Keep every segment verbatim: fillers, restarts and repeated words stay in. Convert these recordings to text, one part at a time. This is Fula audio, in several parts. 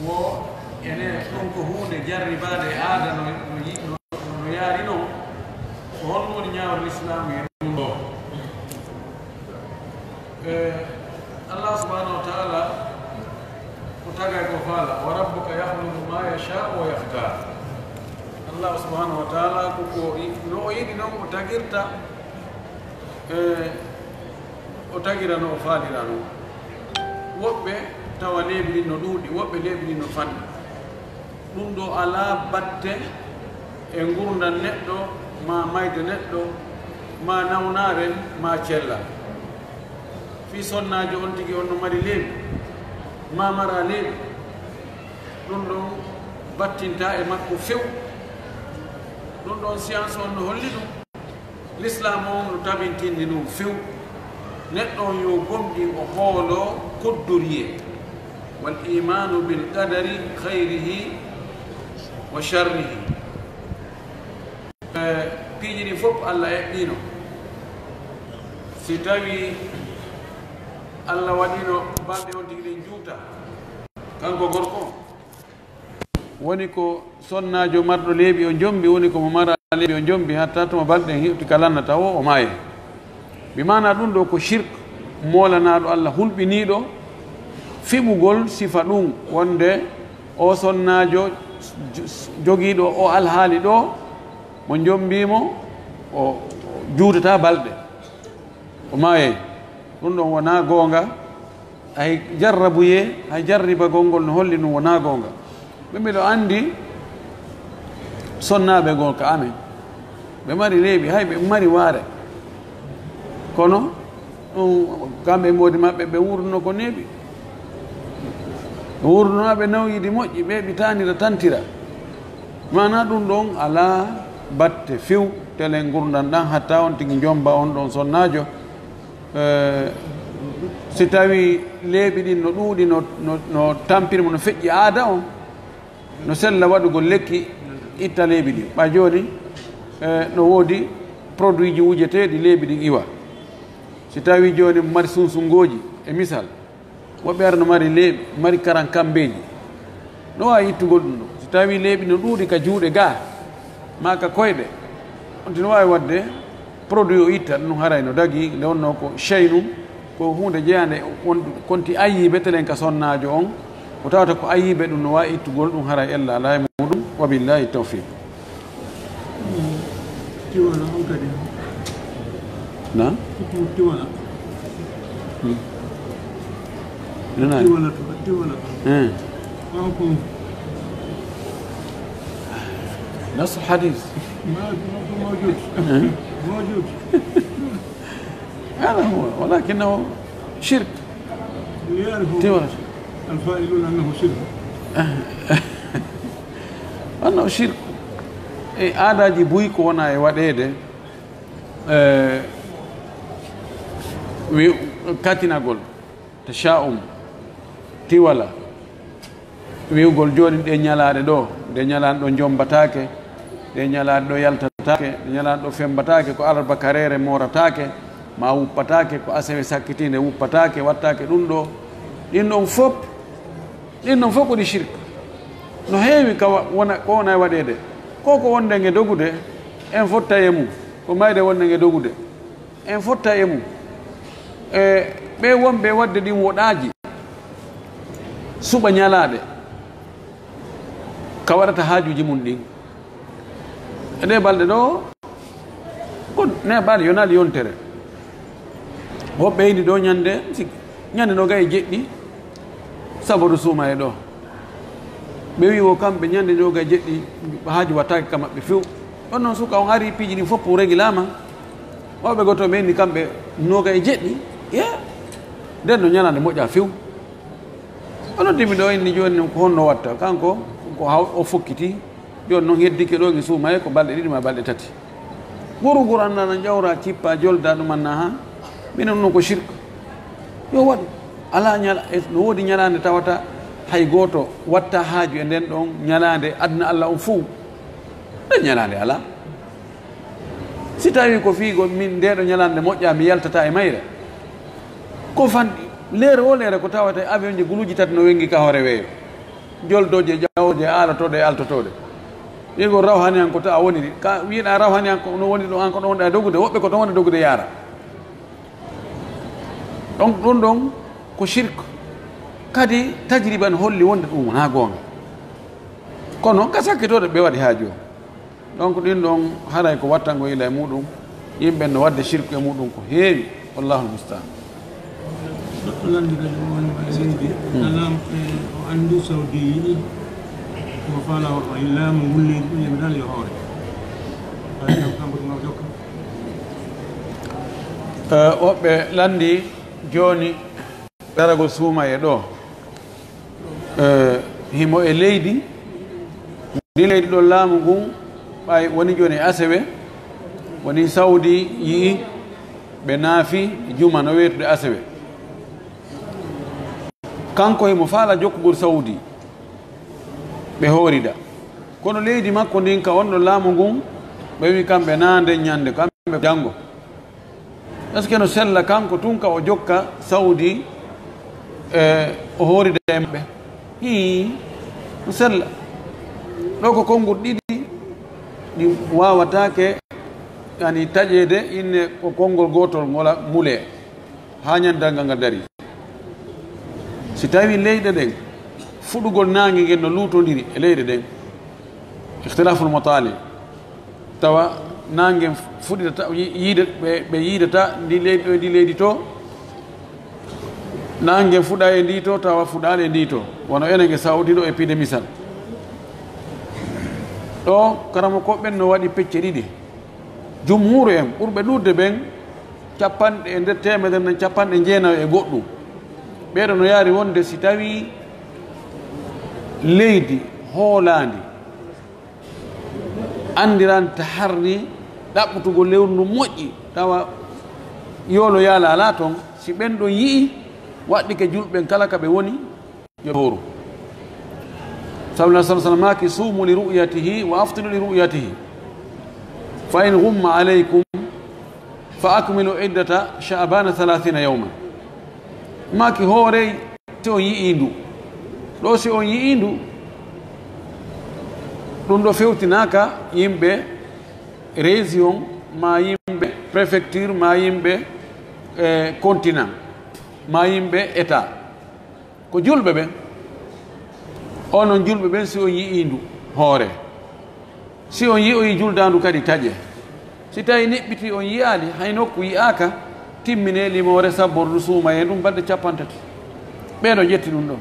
Wo ene ɗum ko huunde jarribaade e aada no, no yi-, no, no yaari noon. Ko honno woni ñaawre Lislaamu e ɗum ɗo? E, Allah subhanahu wa ta'ala ko tagay ko faala, "Wa rabbuka yakhluqu ma yasha'u wa yakhtar." Allah subhanahu wa ta'ala ko, ko i-, no o yiɗi noon o tagirta, e, o tagira no o faalira noon. Woɓɓe tawa leeɓi ɗin no ɗuuɗi, woɓɓe leeɓi ɗin no fanɗi. Ɗum ɗo alaa batte e ngurndan neɗɗo, maa mayde neɗɗo, maa nawnaare, maa cellal. Fii sonnaajo on tigi on no mari leeɓi, maa mara leeɓi. Ɗum ɗon battinta e makko few. Ɗum ɗon science on no holli ɗum. Lislaam on no tabintinni ɗum few. Neɗɗo on yo gomɗin o hoolo koddoriyee. Wal imaanu bil qadari khayrihi wa sharrihi. E, piiji ɗin fof Allah eɓɓiino. Si tawi Allah waɗiino balɗe on tigi ɗin juuta, kanko gorko on, woni ko sonnaajo marɗo leeɓi o jombi, woni ko mo mara leeɓi o jombi, hatta tuma balɗe hewti ka lannata o, o maaya. Bi maana ɗum ɗo ko shirk moolanaaɗo Allah hulɓiniiɗo, fiɓugol sifa ɗum wonde o sonnaajo j-, jogiiɗo o alhaali ɗo, mo jombi mo, o juutata balɗe, o maayay. Ɗum ɗon wonaa goonga. Hay jarrabuyee, hay jarribagol ngol no holli ɗum wonaa goonga. Ɓe mbiɗo anndi sonnaaɓe ngol ka amen. Ɓe mari leeɓi, hay ɓe mari waare. Kono ɗum, kamɓe e moodi maɓɓe, ɓe wuurduno ko neeɓi. Ɓe wuurduno ɓe nawyiidi moƴƴi, ɓe ɓi taanira tantira. Maanaa ɗum ɗon alaa batte few, telen ngurndan ɗan, hatta on tigi jomba on ɗon sonnaajo. Eh, si tawi leeɓi ɗin no ɗuuɗi, no, no, no tampini mo, no feƴƴi aada on, no sella waɗugol lekki itta leeɓi ɗin. Ɓay jooni, eh, no woodi produit ji wujeteeɗi leeɓi ɗin iwa. Si tawi jooni mari sunsungooji, e misal, woɓɓe ara no mari leeɓi, mari karan kambeeji. No waawi ittugol ɗum ɗo. Si tawi leeɓi no ɗuuɗi ka juuɗe gaa, maa ka koyɗe, on tino waawi waɗde produit o itta ɗum, haray no dagi, nde wonnoo ko cheynum, ko huunde jeyaande won, konti ayiibe telen ka sonnaajo on, o tawata ko ayiibe ɗum no waawi ittugol ɗum, haray ella alaa e muɗum. Wa billahi tawfiq. Tiwala on kadi. Na? Tiwala. Hmm. Nana. Tiwala to, tiwala. Eh. Wa ko. نص الحديث. ما، ما موجود. Eh? موجود. هذا هو، ولكنه شرك. ليعرف tiwala. الفاعلون أنه شرك. Annahu shirk. E aadaaji buy ko wona e waɗeede, e, wi-, katinagol, tasha'um, tiwala, wi'ugol jooni ɗe ñalaaɗe ɗo, ɗe ñalaaɗe ɗo njombataake, ɗe ñalaaɗe ɗo yaltataake, ɗe ñalaaɗe ɗo fembataake, ko alarba kareere moorataake, ma wuppataake, ko asewe sakkitiinde wuppataake, wattaake ɗum ɗo. Ɗin ɗon fof Ɗin noon fof ko ɗi shirk. No heewi ka wa-, wona, ko wona e waɗeede. Ko ko wonde nge dogude, en fotta e mum. Ko mayde wonde nge dogude, en fotta e mum. E ɓe wonɓe waɗde ɗin woɗaaji, suɓa ñalaaɗe, ka waɗata haajuuji mum ɗin. E ɗee balɗe ɗo, ko neeɓaani, yonaali yontere. Woɓɓe ini ɗo ñande, si-, ñande noogay e jeɗɗi, sabaru suuma e ɗo. Ɓe wi wo kamɓe ñande noogay e jeɗɗi, haaju wattaake ka maɓɓe few. On noon suka on ari, piiji ɗin fof regilaama. Woɓɓe goto ɓe inni kamɓe noogay e jeɗɗi, ye, nden no ñalande moƴƴa few. O noddimi ɗo, inni jooni ko honno watta? Kanko ko haw-, o fokkiti. Jooni noon heddike ɗo, mi suumaye ko balɗe ɗiɗi ma balɗe tati. Guru guru annana ƴawra, cippa, jolda ɗum anna ha. Minen ɗum ko shirk. Yo waɗu. Alaa ñala-, e no woodi ñalaande tawata hay gooto watta haaju e nden ɗon ñalaande aduna Allah on fow. Nden ñalaande alaa. Si tawii ko fiigo min ndeeɗo ñalaande moƴƴa, mi yaltata e mayre. Ko fanɗi, leere o leere ko tawata e avion ji guluuji tati no wenngi ka hoore weeyo. joldooje, jawooje, aalatooɗe e altotooɗe. Wi'ugol rawhaniyanko to a woniri. Ka wi'uɗaa rawhaniyanko no woni ɗo, an ko ɗon wonɗaa dogude, woɓɓe ko ɗon woni dogude yaara. Ɗon, ɗum ɗon ko shirk. Kadi tajriba no holli wonde ɗum wonaa goonga. Kono ka sakkitooɗo ɓe waɗi haaju o. Donc ɗin ɗon haray ko wattango ila e muɗum, yimɓe no wadde shirk e muɗum ko heewi. Wallahul mustaan. Goɗɗo lanndi kadi o woni e leydi, alam, e o anndu Saudi yiɗi mo faala o, o laamu ngun leydi ɗum yimɓe tan yo hoore. Hay kam kanko ɗum o jokka. Eh, woɓɓe lanndi jooni daragol suumaye ɗo. Eh, himo e leydi. Ndi leydi ɗo laamu ngun, ɓay woni jooni e asewe, woni Saudi yi'i ɓe naafi juma no weetude asewe. Kanko himo faala jokkugol Saudi, ɓe hoorida. Kono leydi makko ndin ka on ɗo laamu ngun, ɓe wi kamɓe naa nden ñande, kamɓe janngo. Est-ce que no sella kanko tun ka o jokka Saudi, e o hoorida e maɓɓe? Hii, no sella. Ɗo ko konngol ɗiɗi, ɗi waawataake, yani, taƴeede inne ko konngol gootol ngola mulee, haa ñandal ngal ngal darii. Si tawii leyɗe ɗen, fuɗugol naange ngen no luutondiri e leyɗe ɗen, ikhtilaful matali, tawa naange fuɗitata, yi-, yiide, ɓe, ɓe yiidata ndi leydi ɗo e ndi leydi to, naange fuɗa e ndi to, tawa fuɗaali e ndi to, wano enen e Saudi ɗo e piide misal. Ɗo, karamoko ɓen no waɗi pecce ɗiɗi. Jumhuuru en, ɓurɓe ɗuuɗde ɓen, capanɗe e nder teemedere nden, capanɗe jeenayo e goɗɗum. Ɓeeɗo no yaari wonde si tawii leydi hoolaandi, anndiraan taharri ɗaɓɓutugol lewru ndu moƴƴi, tawa yoolo yaala alaa toon, si ɓen ɗon yi'i, waɗɗike julɓe ɓen kala ka ɓe woni, yo ɓe hooru. Sabu Nabi sallallahu alaihi wasallam maaki, "Sumu li ru'yatihi wa aftiru li ru'yatihi. Fa in ghumma alaykum fa akmilu iddata sha'bana thalathina yawman." Maaki, "Hooree si on yi'ii ndu." Ɗo si on yi'ii ndu, ɗum ɗo fewtinaaka yimɓe région, maa yimɓe préfecture, maa yimɓe, eh, continent, maa yimɓe état. Ko julɓe ɓen. Onon julɓe ɓen, si on yi'ii ndu, hooree. Si on yi'oyi juldaandu kadi, taƴee. Si tawii niɓɓitii on yi'aali, hay nokku yi'aaka, timminee limoore sabbordu suumayee ndun balɗe cappanɗe tati. Ɓeeɗo ƴetti ɗum ɗon.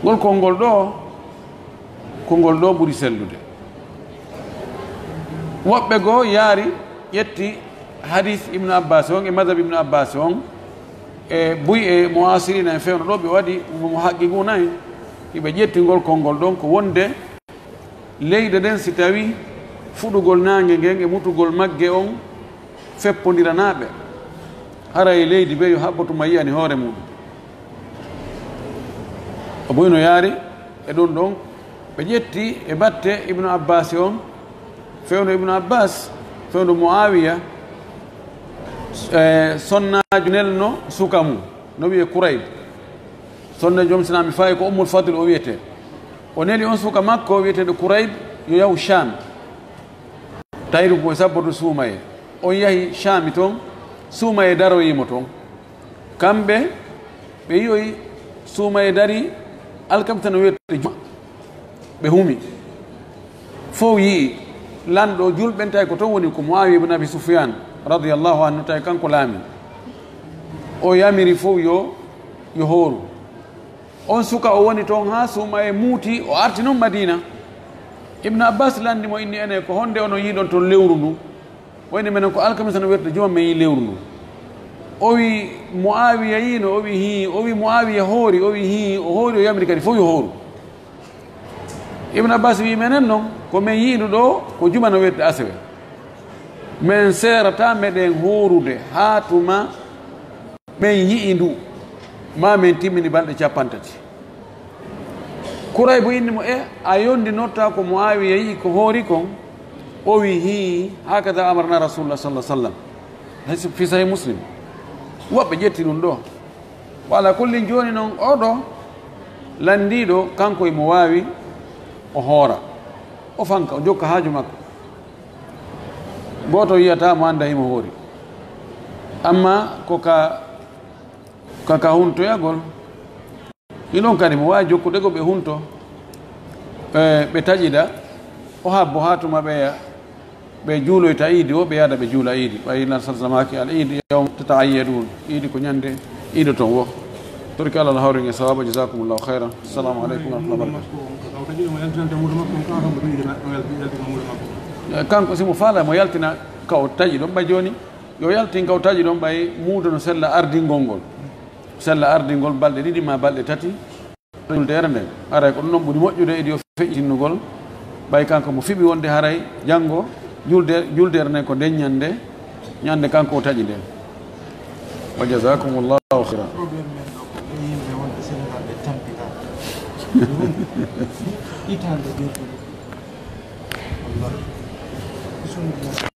Ngol konngol ɗoo, konngol ɗoo ɓuri sellude. Woɓɓe goo yaari, ƴetti hadis Ibnu Abbas on e madhab Ibnu Abbas on, e buy e muasirina en fewndo ɗo, ɓe waɗi mo haqqi ngu nayi, iɓe ƴetti ngol konngol ɗon ko wonde leyɗe ɗen, si tawii fuɗugol naange ngen e mutugol magge on feppondiranaaɓe, haray leydi ɓe yo haɓɓo tuma yi'ani hoore muɗum. O buy no yaari e ɗum ɗon, ɓe ƴetti e batte Ibnu Abbas on, fewndo Ibnu Abbas, fewndo Muawiya, e sonnaajo nelno suka mum, no wi'e Kurayb. Sonna joom sinaami fayi ko Ummul Fadl o wi'etee. O neli on suka makko wi'eteeɗo Kurayb yo yahu Sham. Tawi ɗum ko e sabbordu suumayee. On yahi Shami ton, suumayee daroyii mo ton. Kamɓe, ɓe yi'oyi suumayee darii alkamisa no wi'etee juma. Ɓe humi. Fow yi'i lanɗo julɓe, tawi ko ton woni ko Muawiya ibn Abi Sufyan, radiyallahu anhu, tawi kanko laami. O yamiri fow yo, yo hooru. On suka o woni ton haa suumayee muuti, o arti non Madina. Ibn Abbas lanndi mo inni, "Enen, ko honde onon yi'ii ɗon ton lewru ndu?" O inni, "Menen ko alkamisa no wi'etee juma, men yi'ii lewru ndu." O wi'i, "Muawiya yi'ii no?" O wi'i, "Hii." O wi'i, "Muawiya hoori?" O wi'i, "Hii, o hoori, o yamiri kadi fow yo hooru." Ibn Abbas wi'i, "Menen non, ko men yi'ii ndu ɗo, ko juma no wi'etee asewe. Men seerataa meɗen hoorude haa tuma men yi'ii ndu, maa men timmini balɗe cappanɗe tati." Kuraybu inni mo, "E, a yondinortaa ko Muawiya yi'i ko hoori kon?" O wi'i, "Hii, hakada amarna Rasulullah sallallahu alaihi wasallam." Hay so fi Sahih Muslim. Woɓɓe ƴetti ɗum ɗo. Wa ala kullin, jooni non, oo ɗo, Lanndiiɗo, kanko imo waawi o hoora, o fanka, o jokka haaju makko. Gooto yiyata mo, annda himo hoori. Amma ko ka, ka, ka huntoyagol, ɗin ɗon kadi mo waawi jokkude ko ɓe hunto, e, ɓe taƴida, o habbo haa tuma ɓeya. Ɓe juuloyta iidi o, ɓe yaada ɓe juula iidi. Ɓay Nabi sallallahu alaihi wasallam maaki, "Al iidi yawm tata'ayyadun." Iidi ko ñande iidoton wo. Torki Allah no hawri e sawaba. Jazakumullahu khairan. Assalamu alaikum wa rahmatullahi wa barakatuh. Eh, kanko si mo faala mo yaltina ka o taƴi ɗon ɓay jooni, yo yaltin ka o taƴi ɗon ɓay muudo no sella ardingol ngol. Sella ardingol balɗe ɗiɗi ma balɗe tati. Juldeere nden, haray ko ɗum ɗon ɓuri moƴƴude, idi o feƴƴitinnugol, ɓay kanko mo fiɓi wonde haray janngo julde-, juldeere nden ko nden ñande, ñande kanko o taƴi nden. Wa jazakumullahu khairan. Problème men ɗo ko ɓe yimɓe wonɓe Sénégal ɓe tampinaa. Hitaande gertude. Wallahi.